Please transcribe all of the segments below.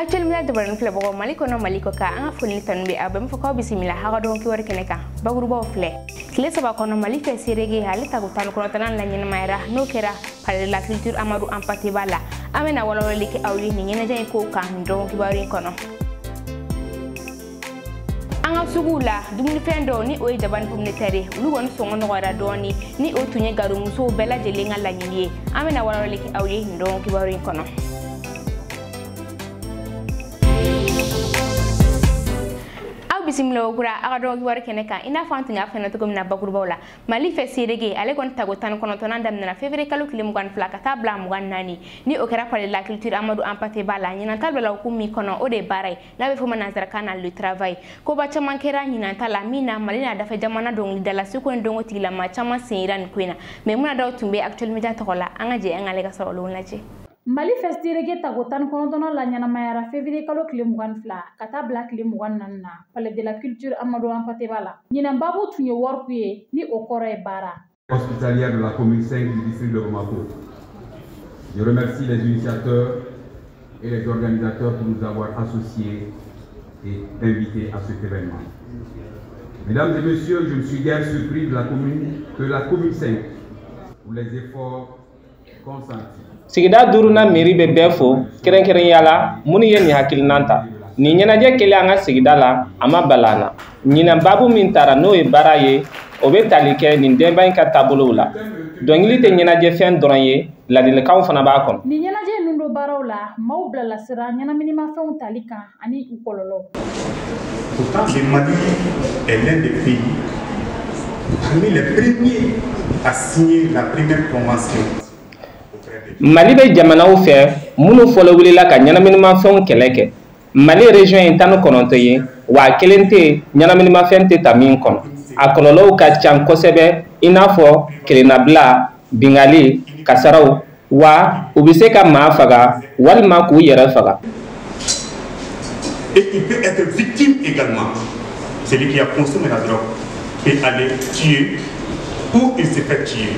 Actuellement dabarani filɛbagaw Mali kɔnɔ, Mali kɔ kan, an ka foli tanu bɛ aw bɛɛ. N fɔ k'aw bisimila aw ka dɔgɔkun kibaru kɛnɛ kan. Bakurubaw filɛ: tile 3 kɔnɔ, Mali Fest Reggae ale tako 19nan la ɲɛnamayara, n'o kɛra Palais de la Culture Amadou Hampâté Bâ la. An bɛna walawalali kɛ aw ye nin ɲɛnajɛ in kow kan nin dɔgɔkun kibaru in kɔnɔ. An ka suguw la, dumunifɛn dɔw, ni o ye jaba ni pomme de terre ye, olu kɔni sɔngɔ nɔgɔyara dɔɔni, ni o tun ye garumusow bɛɛ lajɛlen ka laɲini ye. An bɛna walawalali kɛ aw ye nin dɔgɔkun kibaru in kɔnɔ. Aw bisimila o kura aw ka dɔgɔkun kibaru kɛnɛ kan. I n'a fɔ an tun y'a fɔ cogo min na bakurubaw la, Mali Fest Reggae ale kɔni tako 19nan daminɛna février kalo tile 22 ka taa bila 24, ni o kɛra Palais de la Culture Amadou Hampâté Bâ la. Ɲinan ta bila hukumu min kɔnɔ, o de ye baara ye, n'a bɛ fɔ o ma nanzarakan na le travail. Koba caman kɛra ɲinan ta la, min na Mali n'a dafɛ jamana dɔnkilidala seko ni dɔnko tigilama caman sen yira nin ko in na. Maimuna Daw tun bɛ Actuel Media tɔgɔ la. An ka jɛ an k'ale ka sɔrɔlenw lajɛ. Mali Fest Reggae tako 19nan la ɲɛnamayara février kalo tile 22 ka taa bila tile 24 na Palais de la Culture Amadou Hampâté Bâ la. Ɲinan babu tun ye work ye, ni o kɔrɔ ye baara. Hospitalière de la commune 5 du district de Bamako. Je remercie les initiateurs et les organisateurs pour nous avoir associés et invités à cet événement. Mesdames et messieurs, je ne suis guère surpris que la commune 5, pour les efforts consentis. Sigida duurunan miiri bɛ bɛɛ fo, kɛrɛnkɛrɛnya la minnu ye nin hakilinan ta nin ɲɛnajɛ kɛlen an ka sigida la, a ma bala an na. Ɲinan babu min tara, n'o ye baara ye, o bɛ tali kɛ nin denba in ka taabolow la. Dɔnkili tɛ ɲɛnajɛfɛn dɔrɔn ye, ladilikanw fana b'a kɔnɔ. Nin ɲɛnajɛ ninnu don baaraw la, maaw bilala sira ɲɛnaminimafɛnw tali kan ani u kɔlɔlɔw. Pourtant, le Mali est l'un des pays parmi les premiers à signer la première convention. Mali bɛ jamanaw fɛ minnu fɔlɔ wulila ka ɲɛnaminimafɛnw kɛlɛ kɛ. Mali région ye 19 ye, wa a kelen tɛ yen ɲɛnaminimafɛn tɛ ta min kɔnɔ. A kɔlɔlɔw ka ca kosɛbɛ, i n'a fɔ kelennabila, bingali, kasaraw, wa u bɛ se ka maa faga walima k'u yɛrɛ faga. Et il peut être victime également. Celui qui a consommé la drogue peut aller tuer ou il se fait tuer.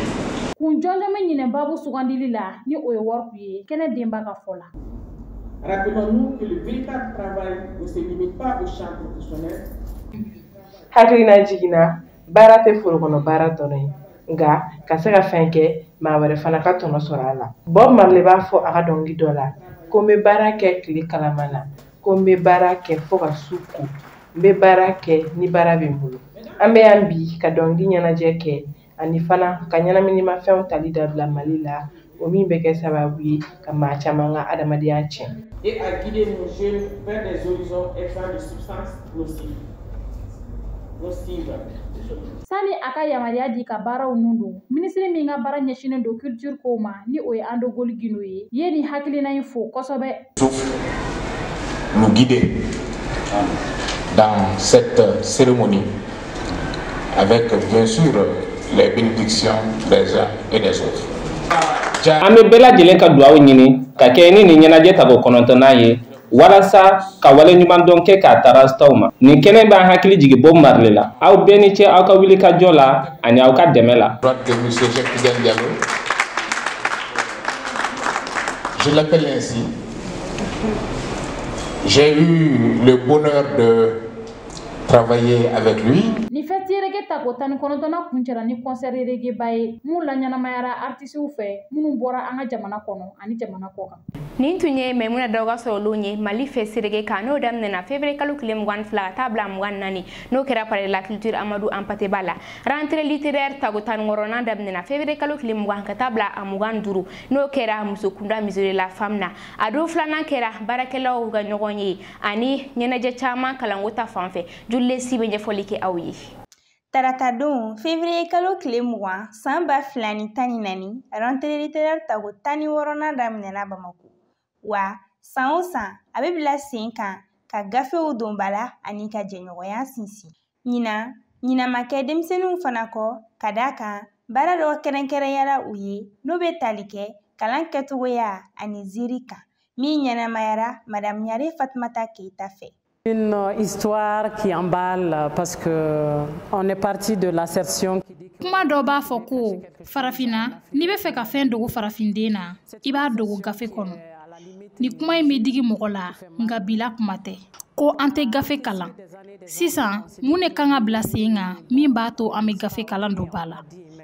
Kun jɔnjɔn bɛ ɲinɛ babu sugandili la, ni o ye work ye, kɛnɛ denba ka fɔ la. Rappelons-nous que le véritable travail ne se limite pas au champ professionnel. Hakilina jiginna, baara tɛ foro kɔnɔ baara dɔrɔn ye, nka ka se ka fɛn kɛ maa wɛrɛ fana ka tɔnɔ sɔrɔ a la. Bob Marley b'a fɔ a ka dɔnkili dɔ la ko n bɛ baara kɛ tile kalama na, ko n bɛ baara kɛ fo ka su ko, n bɛ baara kɛ ni baara bɛ n bolo. An bɛ yan bi ka dɔnkili ɲɛnajɛ kɛ ani fana ka ɲɛnaminimafɛnw tali dabila Mali la, o min bɛ kɛ sababu ye ka maa caman ka adamadenya tiɲɛ. Et à guider nos jeunes vers des horizons exempts de substances nocives. Nocives. Sani a ka yamaruya di ka baaraw nun don, minisiri min ka baara ɲɛsinnen don culture kow ma, ni o ye Andogoli Gindo ye, ye nin hakilina in fo kosɛbɛ. Nous guider dans cette cérémonie avec bien sûr les bénédictions des uns et des autres. An bɛ bɛɛ lajɛlen ka duwawu ɲini ka kɛ ni nin ɲɛnajɛ tako 9nan ye, walasa ka wale ɲumandɔn kɛ k'a ta rasitaw ma. Nin kɛnɛ b'an hakili jigin Bob Marley la. Aw bɛɛ ni ce aw ka wuli ka jɔ la ani aw ka dɛmɛ la. Que monsieur Cheikh Tidiane Diallo, je l'appelle ainsi. J'ai eu le bonheur de travailler avec lui. Ni Fest Reggae tako 19nan kuncɛra ni concert reggae ba ye mun la ɲɛnamayara artisiw fɛ minnu bɔra an ka jamana kɔnɔ ani jamana kɔ kan. Nin tun ye Maimuna Daw ka sɔrɔlenw ye Mali Fest Reggae kan, n'o daminɛna février kalo tile 22 ka taa bila 24, n'o kɛra Palais de la Culture Amadou Hampâté Bâ la. Rentrée littéraire tako 16nan daminɛna février kalo tile 20 ka taa bila a 25, n'o kɛra musokunda Musée de la Femme na. A don filanan kɛra baarakɛlaw ka ɲɔgɔn ye ani ɲɛnajɛ caman kalanko ta fan fɛ. Julie Si bɛ ɲɛfɔli kɛ aw ye. Tarata don, février kalo tile 20 san 2014, rentrée littéraire tako 16nan daminɛna Bamako. Wa san o san a bɛ bila sen kan ka gafew don ba la ani ka jɛɲɔgɔnya sinsin. Ɲinan, ɲinan ma kɛ denmisɛnninw fana kɔ, ka d'a kan baara dɔ kɛrɛnkɛrɛnyara u ye, n'o bɛ tali kɛ kalan kɛcogoya ani ziiri kan, min ɲɛnamayara Madame Ɲare Fatumata Keyita fɛ. Une histoire qui emballe parce que on est parti de l'assertion qui dit que Kuma dɔ b'a fɔ ko farafinna, n'i bɛ fɛ ka fɛn dogo farafinden na, i b'a dogo gafe kɔnɔ. Ni kuma in bɛ digi mɔgɔ la, nka bila kuma tɛ. Ko an tɛ gafe kalan. Sisan, mun de kan ka bila sen kan min b'a to an bɛ gafe kalan don ba la?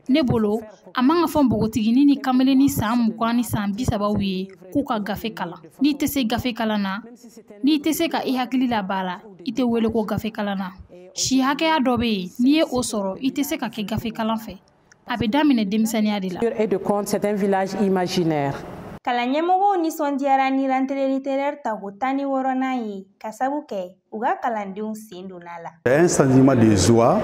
Ne bolo, a man ka fɔ npogotiginin ni kamelenni san 20 ni san 30 ye k'u ka gafe kalan. N'i tɛ se gafe kalan na, n'i tɛ se ka i hakili labaara, i tɛ wele ko gafe kalan na. Si hakɛya dɔ bɛ yen, n'i ye o sɔrɔ, i tɛ se ka kɛ gafe kalan fɛ. A bɛ daminɛ denmisɛnninya de la. Et de contes, c'est un village imaginaire. Kalan ɲɛmɔgɔw nisɔndiyara ni rentrée littéraire tako 16nan ye ka sabu kɛ u ka kalandenw sen donna la. Un sentiment de joie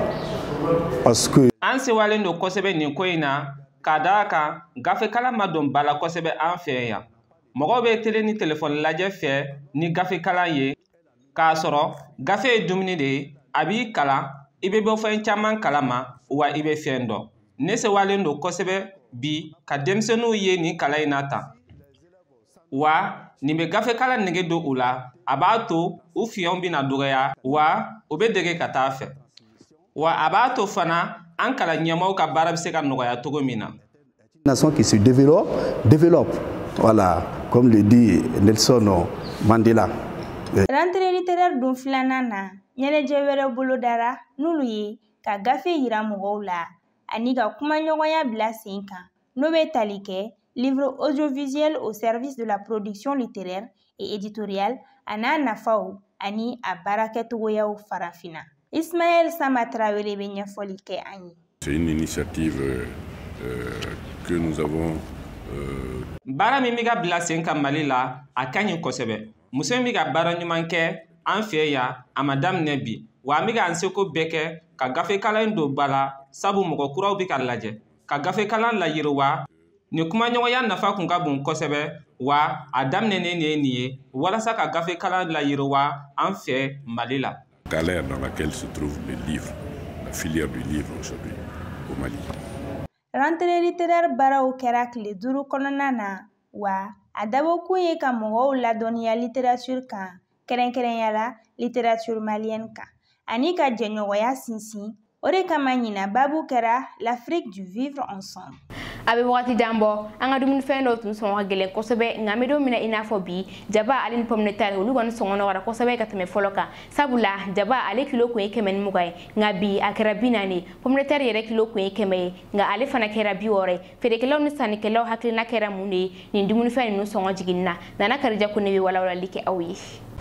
parce que an sewalen don kosɛbɛ nin ko in na k'a da kan gafe kalan ma don ba la kosɛbɛ an fɛ yan. Mɔgɔw bɛ télé ni telefɔni lajɛ fɛ ni gafe kalan ye, k'a sɔrɔ gafe ye dumuni de ye, a b'i kalan, i bɛ bɔ fɛn caman kalama wa i bɛ fɛn dɔn. Ne sewalen don kosɛbɛ bi ka denmisɛnninw ye nin kalan in na tan. Wa nin bɛ gafe kalan nege don u la, a b'a to u fiɲɛw bɛna dɔgɔya wa u bɛ dege ka taa fɛ. Wa a b'a to fana an kalan ɲɛmaaw ka baara bɛ se ka nɔgɔya cogo min na. Nation qui se développe, développe. Voilà, comme le dit Nelson Mandela. Rentrée littéraire don filanan na, ɲɛnajɛ wɛrɛ bolodara n'olu ye ka gafe yira mɔgɔw la ani ka kumaɲɔgɔnya bila sen kan n'o bɛ tali kɛ livre audiovisuel au service de la production littéraire et éditoriale a n'a nafaw ani a baarakɛcogoyaw farafinna. Ismaël Samba Traoré bɛ ɲɛfɔli kɛ an ye. C'est une initiative que nous avons. Baara min bɛ ka bila sen kan Mali la, a ka ɲi kosɛbɛ. Muso in bɛ ka baara ɲuman kɛ an fɛ yan, a ma daminɛ bi. Wa an bɛ k'an seko bɛɛ kɛ ka gafe kalan in don ba la, sabu mɔgɔ kuraw bɛ ka lajɛ. Ka gafe kalan layiriwa. Nin kumaɲɔgɔnya nafa kun ka bon kosɛbɛ, wa a daminɛnen de ye nin ye walasa ka gafe kalan layiriwa an fɛ Mali la. Galère dans laquelle se trouve le livre, la filière du livre aujourd'hui au Mali. Rentrée littéraire baaraw kɛra tile 5 kɔnɔna na, wa a dabɔkun ye ka mɔgɔw ladɔnniya littérature kan, kɛrɛnkɛrɛnya la littérature malienne kan, ani ka jɛɲɔgɔnya sinsin. O de kama ɲinan baabu kɛra l'Afrique du vivre ensemble. A bɛ wagati jan bɔ, an ka dumunifɛn dɔw tun sɔngɔ ka gɛlɛn kosɛbɛ, nka an bɛ don min na i n'a fɔ bi, jaba ale ni pomme de terre olu kɔni sɔngɔ nɔgɔyara kosɛbɛ ka tɛmɛ fɔlɔ kan. Sabula jaba ale kilo kun ye 120 ye, nka bi a kɛra 40 ye. Pomme de terre yɛrɛ kilo kun ye 100 ye, nka ale fana kɛra 60 ye. Feerekɛlaw ni sannikɛlaw hakilina kɛra mun de ye nin dumunifɛn ninnu sɔngɔ jiginni na? Nana Karija Kone bɛ walawalali kɛ aw ye.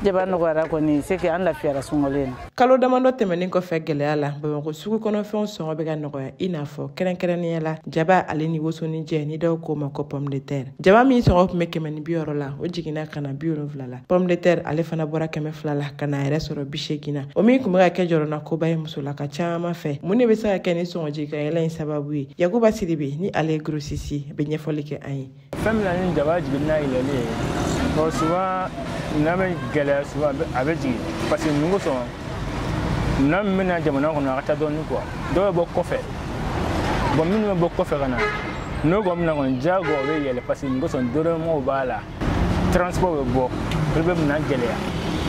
Jaba nɔgɔyara kɔni, c'est que an lafiyara sunkalo in na. Kalo damadɔ tɛmɛnen kɔfɛ gɛlɛya la, Bamakɔ sugu kɔnɔfɛnw sɔngɔ bɛ ka nɔgɔya, i n'a fɔ kɛrɛnkɛrɛnnenya la jaba ale ni wosonijɛ ni dɔw k'o ma ko pomme de terre. Jaba min sɔngɔ tun bɛ 160 la, o jiginna ka na 70 la. Pomme de terre ale fana bɔra 200 la ka na a yɛrɛ sɔrɔ 80 na. O min tun bɛ ka kɛ jɔrɔna koba ye musolaka caman fɛ. Mun de bɛ se ka kɛ ni sɔngɔ jigin in sababu ye? Yakuba Sidibe ni ale ye grossiste bɛ ɲɛfɔli kɛ an ye. Fɛn min na ni jaba jiginna yɛlɛlen ye, bon souvent n'a bɛ gɛlɛya, souvent a bɛ jigin parce que mun kosɔn, minɛn min bɛ na jamana kɔnɔ a ka ca dɔɔnin quoi. Dɔw bɛ bɔ kɔfɛ, bon minnu bɛ bɔ kɔfɛ ka na n'o kɔni bɛna kɔni diyagoya o bɛ yɛlɛ parce que mun kosɔn dɔrɔmɛw b'a la, transport bɛ bɔ, olu bɛ minɛn gɛlɛya.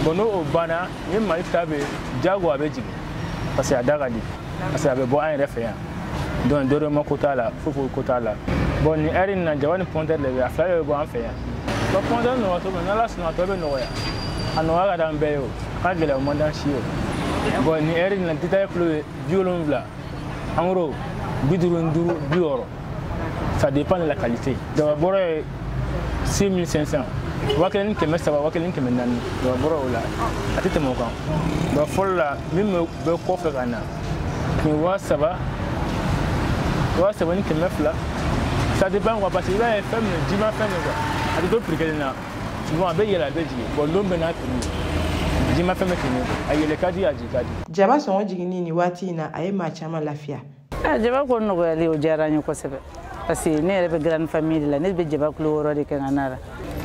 Bon n'o banna ni Mali ta bɛ diyagoya a bɛ jigin parce que a da ka di, parce que a bɛ bɔ an yɛrɛ fɛ yan, donc dɔrɔmɛ ko t'a la, foyi foyi ko t'a la. Bon nin heure in na jaba ni pomme de terre de bɛ a fila bɛɛ bɛ bɔ an fɛ yan. Bon pomme de terre nɔgɔya cogo min n'Ala sɔnna a tɔ bɛ nɔgɔya, a nɔgɔya ka d'an bɛɛ ye o, a ka gɛlɛn o man d'an si ye o. Bon nin heure in na détail kilo ye 70, en gros 55, 60, ça dépend de la qualité. Jaba bɔrɔ ye 6500, 1300, 1400, jaba bɔrɔ o la a tɛ tɛmɛ o kan. Bon fɔlɔ la min bɛ kɔfɛ ka na tun ye 3000, 3200. Ça dépend quoi, parce que i b'a ye fɛn min jima fɛn de quoi, a tɛ to prix kelen na, souvent a bɛ yɛlɛ a bɛ jigin. Bon don bɛɛ n'a prix ye, jima fɛn bɛ ten de, a yɛlɛ ka di a jigin ka di. Jaba sɔngɔ jiginni nin waati in na, a ye maa caman lafiya. Jaba ko nɔgɔyali o diyara n ye kosɛbɛ parce que ne yɛrɛ bɛ grande famille de la, ne bɛ jaba kilo 6 de kɛ n ka na la.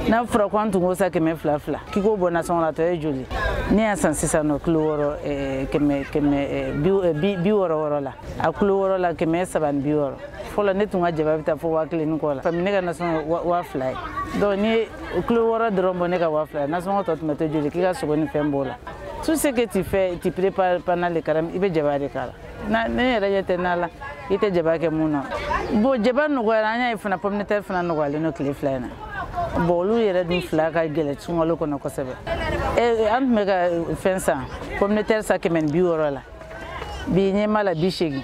N'a fɔra ko an tun k'o san 200 2 k'i k'o bɔ nasɔngɔ la, a tɔ ye joli? Ne y'a san sisan nɔ kilo 6 100 60 la, a kilo 6 la 360. Fɔlɔ ne tun ka jaba bɛ taa fo 1000 ni kɔ la, fami ne ka nasɔngɔ 2000 ye. Donc ni kilo 6 dɔrɔn bɔ ne ka 2000 ye, nasɔngɔ tɔ tun bɛ to joli? K'i ka sogo ni fɛn b'o la. Tout ce que tu fais, tu prépares pendant le carême, i bɛ jaba de k'a la. Ne yɛrɛ ɲɛ tɛ na la, i tɛ jaba kɛ mun na. Bon jaba nɔgɔyara, an y'a ye fana pomme de terre fana nɔgɔyalen don tile 2 in na. Bon olu yɛrɛ dun fila ka gɛlɛn sunkalo kɔnɔ kosɛbɛ. An tun bɛ ka fɛn san pomme de terre san 160 la, bi ɲɛ b'a la 80.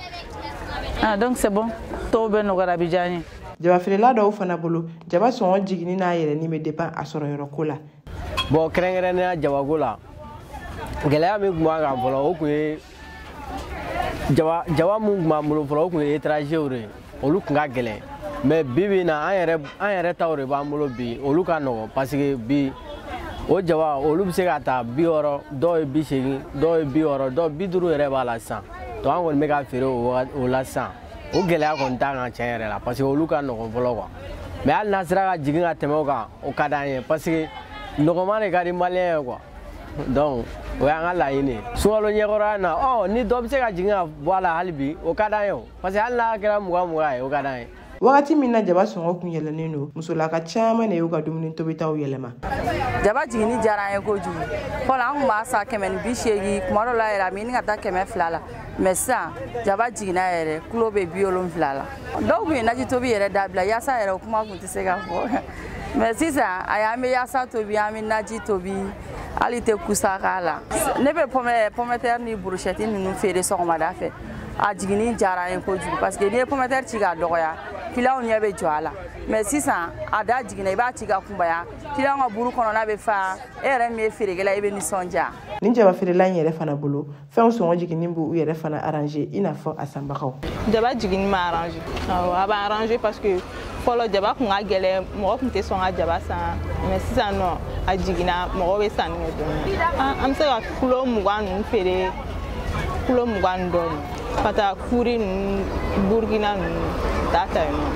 Ah donc c'est bon, tɔw bɛɛ nɔgɔyara, a bɛ diya n ye. Jabafeerela dɔw fana bolo, jaba sɔngɔ jiginni n'a yɛlɛnni bɛ dépend a sɔrɔyɔrɔ ko la. Bon kɛrɛnkɛrɛnnenya jabako la, gɛlɛya min tun b'an kan fɔlɔ, o tun ye jaba mun tun b'an bolo fɔlɔ, o tun ye étranger de ye, olu tun ka gɛlɛn. Mais bi bi in na, an yɛrɛ taw de b'an bolo bi, olu ka nɔgɔn parce que bi o jaba olu bɛ se ka ta 60, dɔw ye 80, dɔw ye 60, dɔw 50 yɛrɛ b'a la sisan. Donc an kɔni bɛ ka feere o la sisan. O gɛlɛya kɔni t'an kan tiɲɛ yɛrɛ la parce que olu ka nɔgɔn fɔlɔ quoi. Mais hali n'an sera ka jigin ka tɛmɛ o kan, o ka d'an ye parce que nɔgɔman de ka di maliyɛn ye quoi. Donc o y'an ka laɲini ye. Sunkalo ɲɛkɔrɔya na, ɔ ni dɔ bɛ se ka jigin ka bɔ a la hali bi, o ka d'an ye o. Parce que hali n'a kɛra 20 ye, o ka d'an ye. Wagati min na jaba sɔngɔ kun yɛlɛnnen don, musolaka caman de y'u ka dumuni tobitaw yɛlɛma. Jaba jiginni diyara an ye kojugu. Fɔlɔ an tun b'a san 180, kuma dɔw la yɛrɛ a bɛ ɲini ka taa 200 la. Mais sisan jaba jiginna yɛrɛ, kulo bɛ 70 la. Dɔw tun ye naji tobi yɛrɛ dabila, yaasa yɛrɛ o kuma tun tɛ se ka fɔ. Mais sisan ayi, an bɛ yaasa tobi, an bɛ naji tobi, hali tɛ kusa k'a la. Ne bɛ pomme de terre ni brochette ninnu feere sɔgɔmada fɛ. A jiginni diyara an ye kojugu parce que n'i ye pomme de terre ci k'a dɔgɔya, clients ɲɛ bɛ jɔ a la. Mais sisan a da jiginna, i b'a ci ka kunbaya, clients ka buru kɔnɔna bɛ fa, e yɛrɛ min ye feerekɛla ye, i bɛ nisɔndiya. Nin jabafeerela in yɛrɛ fana bolo, fɛnw sɔngɔ jiginni b'u yɛrɛ fana arranger i n'a fɔ a sanbagaw. Jaba jiginni ma arranger. Awɔ, a b'an arranger parce que fɔlɔ jaba kun ka gɛlɛn, mɔgɔ kun tɛ sɔn ka jaba san, mais sisan nɔ a jiginna, mɔgɔw bɛ sanni kɛ dɔɔnin. An bɛ se ka kulo 20 ninnu feere, kulo 20 dɔɔnin, ka taa Kuri ninnu, Burukina ninnu taa ta yen nɔ.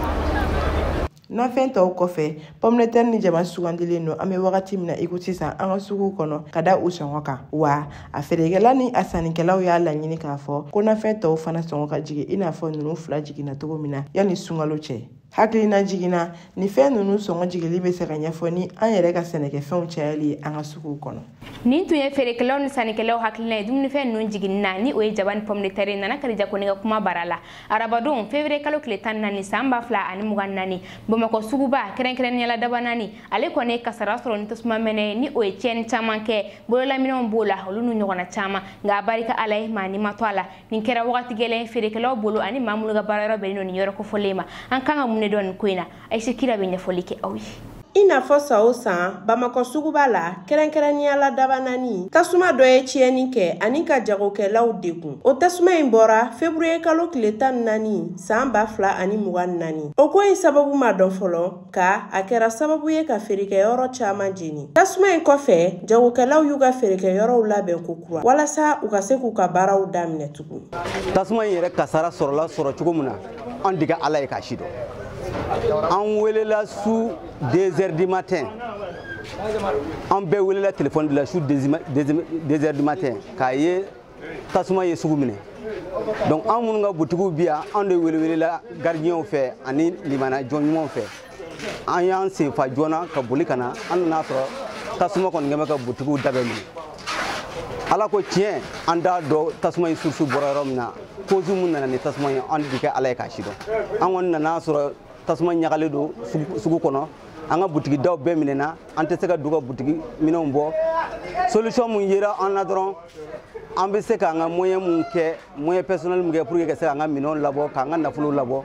Nafɛn tɔw kɔfɛ, pomme de terre ni jaba sugandilen don an bɛ wagati min na i ko sisan an ka suguw kɔnɔ ka da u sɔngɔ kan. Wa a feerekɛla ni a sannikɛlaw y'a laɲini k'a fɔ ko nafɛn tɔw fana sɔngɔ ka jigin i n'a fɔ ninnu fila jiginna cogo min na yanni sunkalo cɛ. Hakilina jiginna, nin fɛn ninnu sɔngɔ jiginli bɛ se ka ɲɛfɔ ni an yɛrɛ ka sɛnɛkɛfɛnw cayali ye an ka suguw kɔnɔ. Nin tun ye feerekɛlaw ni sannikɛlaw hakilina ye dumunifɛn ninnu jiginni na, ni o ye jaba ni pomme de terre. Nana Kadija Kone ka kuma bara la. Arabadon février kalo tile 14 san 2024, Bamakɔ suguba kɛrɛnkɛrɛnnenya la Dabanani, ale kɔni ye kasara sɔrɔ ni tasuma mɛnɛ, ni o ye tiɲɛni caman kɛ. Bololaminɛnw b'o la, olu n'u ɲɔgɔnna caman, nka a barika Ala ye, maa ni ma to a la. Nin kɛra wagati gɛlɛn feerekɛlaw bolo ani maa minnu ka baarayɔrɔ bɛnnen don nin yɔrɔ kofɔlen ma. An kan ka mun de dɔn nin ko in na? Ayise Kira bɛ ɲɛfɔli kɛ aw ye. I n'a fɔ san o san, Bamakɔ suguba la, kɛrɛnkɛrɛnnenya la Dabanani, tasuma dɔ ye tiɲɛni kɛ ani ka jagokɛlaw degun. O tasuma in bɔra février kalo tile 14 san 2024. O ko in sababu ma dɔn fɔlɔ, nka a kɛra sababu ye ka feerekɛyɔrɔ caman jeni. Tasuma in kɔfɛ, jagokɛlaw y'u ka feerekɛyɔrɔw labɛn ko kura walasa u ka se k'u ka baaraw daminɛ tugun. Tasuma in yɛrɛ kasara sɔrɔla sɔrɔ cogo min na, an dege Ala ye k'a si dɔn. An welela su 2 heures du matin, an bɛɛ welela téléphone de la su 2 heures du matin k'a ye tasuma ye sugu minɛ. Donc an minnu ka butigiw bi yan, an de welewelela gardien fɛ ani limana jɔn ɲumanw fɛ. An y'an senfa joona ka boli ka na, an nana sɔrɔ tasuma kɔni kɛn bɛ ka butigiw da bɛɛ minɛ. Ala ko tiɲɛ, an t'a dɔn tasuma in source bɔra yɔrɔ min na, cause mun nana ni tasuma ye, an de kɛ Ala ye k'a si dɔn. An kɔni nana sɔrɔ tasuma ɲagalen don sugu kɔnɔ, an ka butigi daw bɛɛ minɛna, an tɛ se ka don ka butigi minɛnw bɔ. Solution mun yera an na dɔrɔn, an bɛ se k'an ka moyen mun kɛ, moyen personnel mun kɛ pour que ka se k'an ka minɛnw labɔ, k'an ka nafolo labɔ,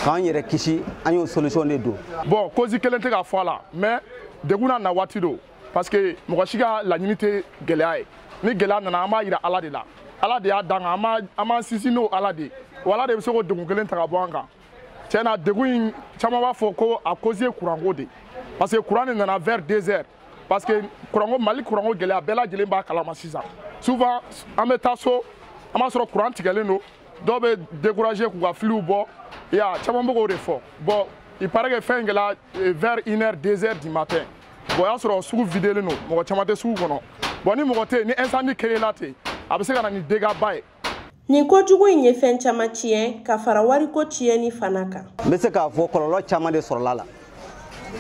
k'an yɛrɛ kisi, an y'o solution de don. Bon, cause kelen tɛ ka fɔ a la, mais degun n'a na waati don, parce que mɔgɔ si ka laɲini tɛ gɛlɛya ye. Ni gɛlɛya nana, an b'a yira Ala de la. Ala de y'a d'an kan, an b'an sinsin n'o Ala de ye. O Ala de bɛ se k'o degun kelen ta ka bɔ an kan. Tiɲɛ na, degun in caman b'a fɔ ko a cause ye kuranko de, parce que courant de nana vers 2 heures, parce que kuranko, Mali kuranko gɛlɛya bɛɛ lajɛlen b'a kalama sisan. Souvent an bɛ taa so, an b'a sɔrɔ courant tigɛlen don, dɔw bɛ décourager k'u ka filiw bɔ, i y'a caman bɛ k'o de fɔ. Bon, il paraît que fɛn in kɛla vers 1 heure, 2 heures du matin. Bon, o y'a sɔrɔ sugu videlen don, mɔgɔ caman tɛ sugu kɔnɔ. Bon, ni mɔgɔ tɛ yen, ni incendie créé la ten, a bɛ se ka na ni dégâts ba ye. Nin kojugu in ye fɛn caman tiɲɛ ka fara wariko tiɲɛni fana kan. N bɛ se k'a fɔ kɔlɔlɔ caman de sɔrɔla la.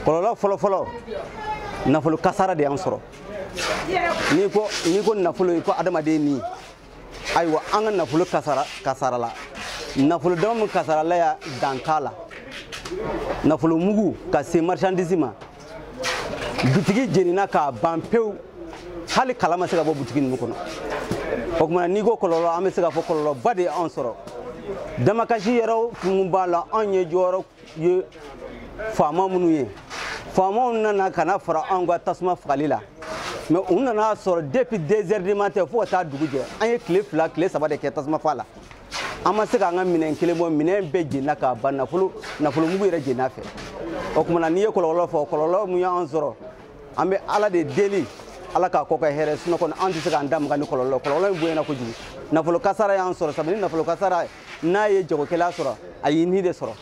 Kɔlɔlɔ fɔlɔfɔlɔ, nafolo kasara de y'an sɔrɔ. N'i ko nafolo, i ko adamaden ni. Ayiwa, an ka nafolo kasara la. Nafolo dama min kasarala ya dan t'a la. Nafolo mugu ka se marchandise ma, Butigi jenina k'a ban pewu, hali kala ma se ka bɔ butigi ninnu kɔnɔ. O tuma n'i ko kɔlɔlɔ, an bɛ se k'a fɔ kɔlɔlɔba de ye anw sɔrɔ. Damakasi yɛrɛ kun b'a la, anw ye jɔyɔrɔ ye faama minnu ye, faamaw nana ka na fara anw ka tasuma fagali la, mais u nana sɔrɔ depuis 2 heures du matin fo ka taa dugu jɛ, an ye tile 2 tile 3 de kɛ tasuma fa la. An ma se k'an ka minɛn kelen bɔ, minɛn bɛɛ jenina k'a ban, nafolomugu yɛrɛ jenina fɛ. O tuma na n'i ye kɔlɔlɔ fɔ, kɔlɔlɔ mun y'an sɔrɔ, an bɛ Ala de deli, Ala k'a kɔ kɛ hɛrɛ, sinon kɔni an tɛ se k'an da maga ni kɔlɔlɔ in bonyana kojugu. Nafolo kasara y'an sɔrɔ, sabu ni nafolo kasara n'a ye jagokɛla sɔrɔ, a y'i ni de sɔrɔ.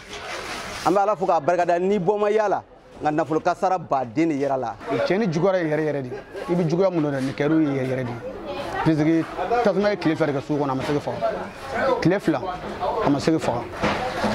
An bɛ Ala fo k'a barikada, ni bɔ ma y'a la, nka nafolo kasara baden de yɛrɛ la. Cɛnni juguyara yɛrɛ yɛrɛ de, i bɛ juguya mun dɔn dɛ, nin kɛr'u ye yɛrɛ yɛrɛ de. Puisque tasuma ye tile 2 de kɛ sugu kɔnɔ, a ma se ka faga. Tile 2 a ma se ka faga.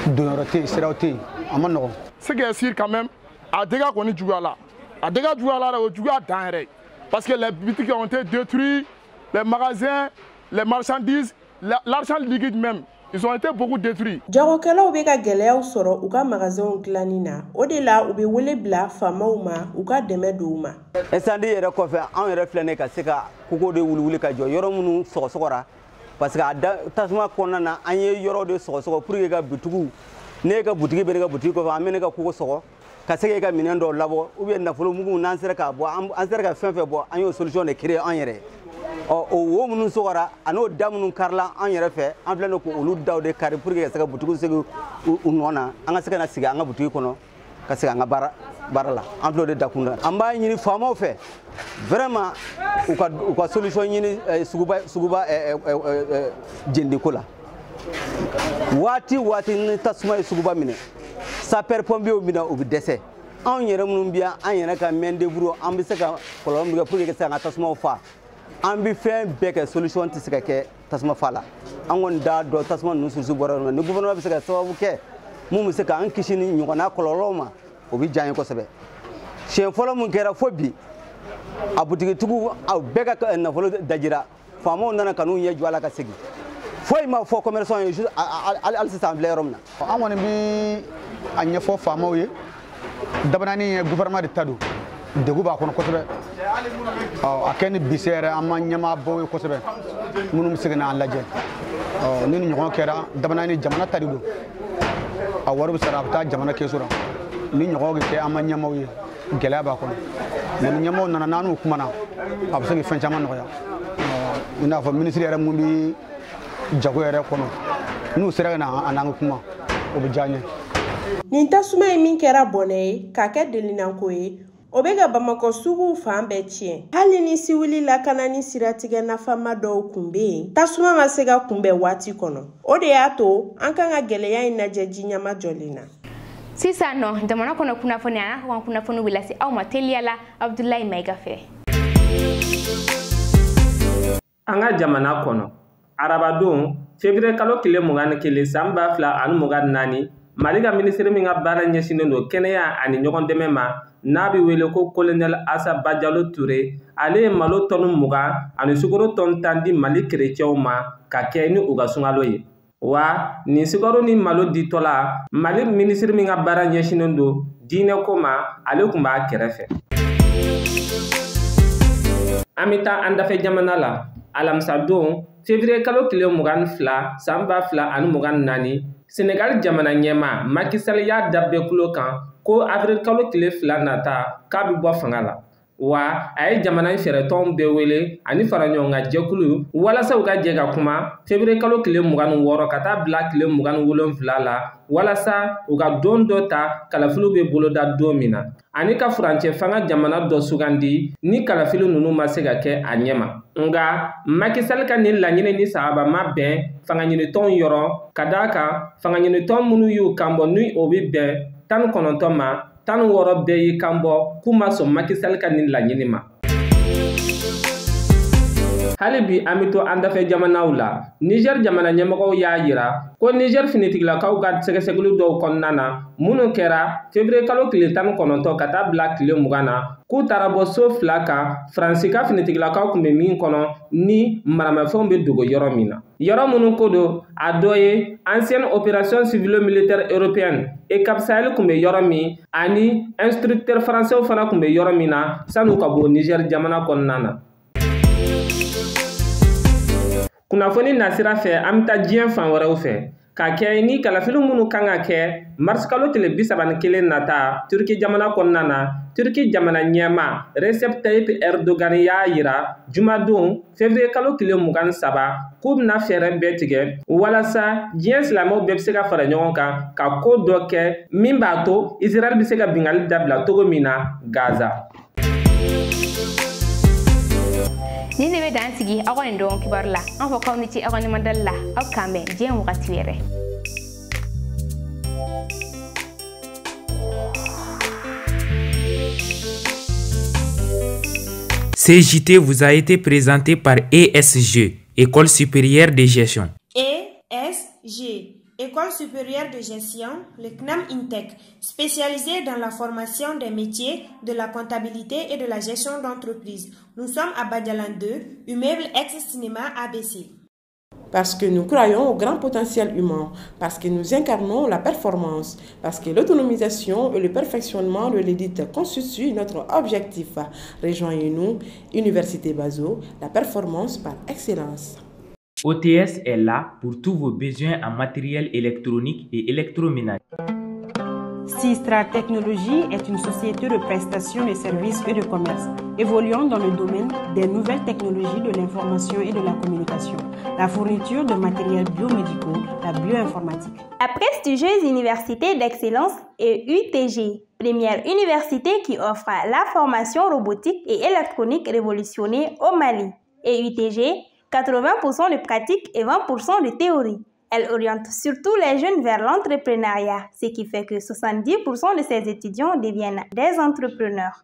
Donyɔrɔ tɛ yen, siraw tɛ yen, a ma nɔgɔn. Ce qui est sûr quand même, a dégâts kɔni juguyala. A dégâts juguyala dɛ, o juguya dan yɛrɛ. Parce que les boutiques ont été détruites, les magasins, les marchandises, l'argent liquide même, ils ont été beaucoup détruits. Jagokɛlaw bɛ ka gɛlɛyaw sɔrɔ u ka magasinw dilanni na, o de la u bɛ wele bila faamaw ma u ka dɛmɛ don u ma. Incendie yɛrɛ kɔfɛ, anw yɛrɛ filɛ nin ye ka se ka kogo de wuli ka jɔ yɔrɔ minnu sɔgɔsɔgɔra, parce que a tasuma kɔnɔna na an ye yɔrɔ de sɔgɔsɔgɔ pour que ka butigiw, ne ka butigi bɛ ne ka butigi kɔfɛ, an bɛ ne ka kogo sɔgɔ ka se k'e ka minɛn dɔw labɔ, ou bien nafolo mugu n'an sera k'a bɔ, an sera ka fɛn fɛn bɔ, an y'o solution de créer an yɛrɛ ye. Ɔ o wo minnu sɔgɔra a n'o da minnu karila an yɛrɛ fɛ, an filɛ nin k'olu daw de kari pour que ka se ka butigiw segin u nɔ na, an ka se ka na sigi an ka butigi kɔnɔ ka segin an ka baara la. An filɛ o de dakun na. An b'a ɲini faamaw fɛ vraiment u ka solution ɲini suguba jendiko la. Waati ni tasuma ye suguba minɛ, sapeur pompiers minɛ, u bɛ dɛsɛ. Anw yɛrɛ minnu bɛ yan, an yɛrɛ ka main d'œuvre, an bɛ se ka kɔlɔlɔ min kɛ pour que ka se k'an ka tasumaw fa. An bɛ fɛn bɛɛ kɛ, solution tɛ se ka kɛ tasuma fa la. An kɔni t'a dɔn tasuma ninnu source bɔra yɔrɔ min na. Ni gouvernement bɛ se ka sababu kɛ mun bɛ se k'an kisi ni ɲɔgɔnna kɔlɔlɔw ma, o bɛ diya an ye kosɛbɛ. Siɲɛ fɔlɔ mun kɛra fo bi, a butigitigiw aw bɛɛ ka nafolo dajira, faamaw nana ka n'u ɲɛ jɔ a la ka segin. Foyi ma fɔ commerçant ye hali sisan an filɛ yɔrɔ min na. An kɔni bɛ a ɲɛfɔ faamaw ye, dabanani ye gouvernement de ta don, degun b'a kɔnɔ kosɛbɛ. A kɛ ni bise yɛrɛ, an ma ɲɛmaabaw ye kosɛbɛ minnu bɛ se ka n'an lajɛ. Ni nin ɲɔgɔn kɛra, dabanani jamana ta de don, a wari bɛ sara, a bɛ taa jamana kɛsu la. Ni ɲɔgɔn bɛ kɛ, an ma ɲɛmaaw ye, gɛlɛya b'a kɔnɔ. Mais ni ɲɛmaaw nana n'an n'u kumana, a bɛ se ka fɛn caman nɔgɔya. I n'a fɔ minisiri yɛrɛ mun bɛ jago yɛrɛ kɔnɔ, n'u sera ka na an n'an ka kuma, o bɛ diya an ye. Nin tasuma ye min kɛra bɔnɛ ye k'a kɛ delinako ye, o bɛ ka Bamakɔ suguw fan bɛɛ tiɲɛ. Hali ni siwili lakanani siratigɛ nafama dɔw kun bɛ yen, tasuma ma se ka kunbɛn waati kɔnɔ. O de y'a to an kan ka gɛlɛya in lajɛ ji ɲɛma jɔlen na. Sisan nɔ, jamana kɔnɔ kunnafoni a n'a ka kunnafoni bɛ lase aw ma teliya la Abdoulaye Maïga fɛ. An ka jamana kɔnɔ, arabadon février kalo tile 21 san 2024, Mali ka minisiri min ka baara ɲɛsinnen don kɛnɛya ani ɲɔgɔn dɛmɛ ma, n'a bɛ wele ko colonel Asa Bajalo Ture, ale ye malo tɔni 20 ani sukaro tɔni 10 di Mali kerecɛnw ma ka kɛ ni u ka sunkalo ye. Wa nin sukaro ni malo ditɔ la, Mali minisiri min ka baara ɲɛsinnen don diinɛko ma, ale tun b'a kɛrɛfɛ. An bɛ taa an dafɛ jamana la, alamisadon février kalo tile 22 san 2024, Senegal jamana ɲɛmaa Macky Sall y'a da bɛɛ kulo kan ko avril kalo tile 2 nata k'a bɛ bɔ fanga la. Wa a ye jamana in fɛɛrɛtɔnw bɛɛ wele ani faraɲɔgɔnkan jɛkulu walasa u ka jɛ ka kuma février kalo tile 26 ka taa bila tile 27 la, walasa u ka don dɔ ta kalafiliw bɛ boloda don min na, ani ka furancɛ fanga jamana dɔ sugandi ni kalafili ninnu ma se ka kɛ a ɲɛ ma. Nka Macky Sall ka nin laɲini ni sahaba ma bɛn fangaɲinitɔnw yɔrɔ, ka d'a kan fangaɲinitɔn minnu y'u kanbɔ ni o bɛ bɛn 19 ma, 16 bɛɛ y'i kanbɔ k'u ma sɔn Macky Sall ka nin laɲini ma. Hali bi an bɛ to an dafɛ jamanaw la, Niger jamana ɲɛmɔgɔw y'a yira ko Niger finitigilakaw ka sɛgɛsɛgɛli dɔw kɔnɔna na minnu kɛra février kalo tile 19 ka taa bila tile 20 na, k'u taara bɔ so 2 kan Faransi ka finitigilakaw tun bɛ min kɔnɔ ni maramafɛnw bɛ dogo yɔrɔ min na. Yɔrɔ minnu ko don, a dɔ ye ancienne opération civilo-militaire européenne EUCAP Sahel tun bɛ yɔrɔ min ani instructeur français fana tun bɛ yɔrɔ min na san'u ka bɔ Niger jamana kɔnɔna na. Kunnafoni nasira fɛ, an bɛ taa diɲɛ fan wɛrɛw fɛ ka kɛ ni kalafili minnu kan ka kɛ mars kalo tile 31 nata Turki jamana kɔnɔna na. Turki jamana ɲɛmaa Recep Tayyip Erdogan y'a yira jumadon février kalo tile 23 k'u bɛna fɛɛrɛ bɛɛ tigɛ walasa diɲɛ silamɛw bɛɛ bɛ se ka fara ɲɔgɔn kan ka ko dɔ kɛ min b'a to Israël bɛ se ka binkanni dabila cogo min na Gaza. Nin de bɛ dan sigi aw ka nin dɔgɔkun kibaru la. An fɔ k'aw ni ce aw ka ɲumandali la. Aw k'an bɛn diɲɛ wagati wɛrɛ. CJT vous a été présenté par ESG, École supérieure de gestion. ESG, École supérieure de gestion, le CNAM INTEC, spécialisée dans la formation des métiers, de la comptabilité et de la gestion d'entreprise. Nous sommes à Badialan 2, immeuble ex-cinéma ABC. Parce que nous croyons au grand potentiel humain, parce que nous incarnons la performance, parce que l'autonomisation et le perfectionnement de l'élite constituent notre objectif. Rejoignez-nous, Université Bazo, la performance par excellence. OTS est là pour tous vos besoins en matériel électronique et électroménager. Sistra Technologies est une société de prestation de services et de commerce, évoluant dans le domaine des nouvelles technologies de l'information et de la communication, la fourniture de matériels biomédicaux, la bioinformatique. La prestigieuse université d'excellence est UTG, première université qui offre la formation robotique et électronique révolutionnée au Mali. Et UTG, 80% de pratique et 20% de théorie. Elle oriente surtout les jeunes vers l'entrepreneuriat, ce qui fait que 70% de ses étudiants deviennent des entrepreneurs.